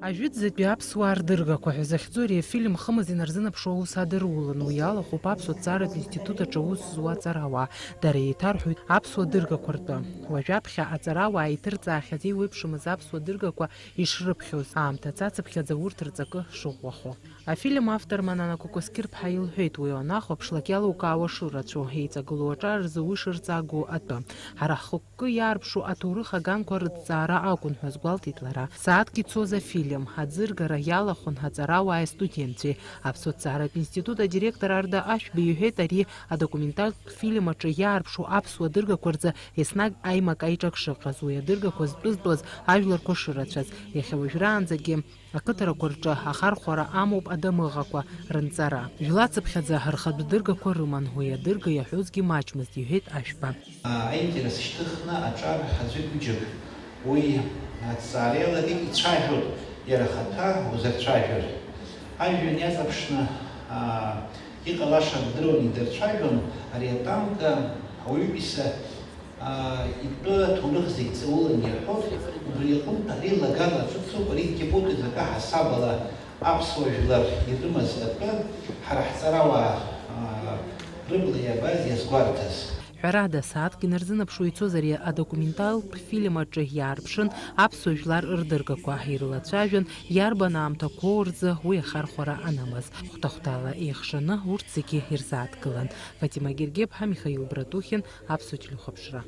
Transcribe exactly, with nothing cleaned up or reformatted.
Ажәытәӡатәи аԥсуаа рдыргақәа ҳәа захьӡу ари афильм хымз инарзынаԥшуа аус адырулан. Уи алахәуп аԥсуа ҭҵааратә институт аҿы аус зуа аҵарауаа. Дара еиҭарҳәоит аԥсуа дыргақәа ртәы. Уажәаԥхьа аҵарауаа иҭырҵаахьаз еиуеиԥшымыз аԥсуа дыргақәа ишрыԥхьоз, аамҭа цацыԥхьаӡа урҭ рҵакы шыӷәӷәахо. Афильм автор Манана Кокоскьыр-ԥҳа илҳәеит, уи уанахәаԥшлак иалукаауа шырацәоу, еиҵагылоу аҿар рзы уи шырҵаагоу атәы. Ҳара ҳхықәкы иаарԥшу аҭоурых аганқәа рыҭҵаара акәын ҳәа азгәалҭеит лара. Сааҭк ицоз афильм аӡыргара иалахәын аҵарауааи астудентцәеи. Аԥсуа ҭҵааратә институт адиректор Арда Ашәба иҳәеит, ари адокументалтә фильм аҿы иаарԥшу аԥсуа дыргақәа рзы еснагь аимак-аиҿак шыҟаз, уи адыргақәа зтәызтәуаз ажәларқәа шырацәаз, иахьа уажәраанӡагьы ақыҭарақәа рҿы ахархәара амоуп адамыӷақәа рынҵара. Жәлацыԥхьаӡа рхатә дыргақәа рыман, уи адырга иаҳәозгьы маҷмызт, иҳәеит Ашәба. Аинтерес шьҭыхны аҿар аӡәы-ҩыџьак уи аҭҵаара иалагеит, ицәажәоит иара ахаҭа узырцәажәар. Ажәҩан иаҵаԥшны, аа, иҟалаша дыруан, идырцәажәон, ари атанк ауаҩытәыҩса аа, итәы аҭоурых зегь ҵаулан иаҳәоит, убри аҟынтә ари лагала ҿыцуп, ари гипотезак аҳасабала аԥсуа жәлар ирымаз атәы ҳара ҳҵарауаа, аа, рыбла иабаз иазгәарҭаз. Ҳәарада, сааҭк инарзынаԥшуа ицоз ари адокументалтә фильм аҿы иаарԥшын аԥсуа жәлар рдыргақәа, ирылацәажәон иарбан аамҭақәоу рзы уи ахархәара анымаз. Хәҭа-хәҭала еихшаны урҭ зегьы ирзааҭгылан. Фатима Гергеԥҳа, Михаил Братухин, Аԥсуа телехәаԥшра.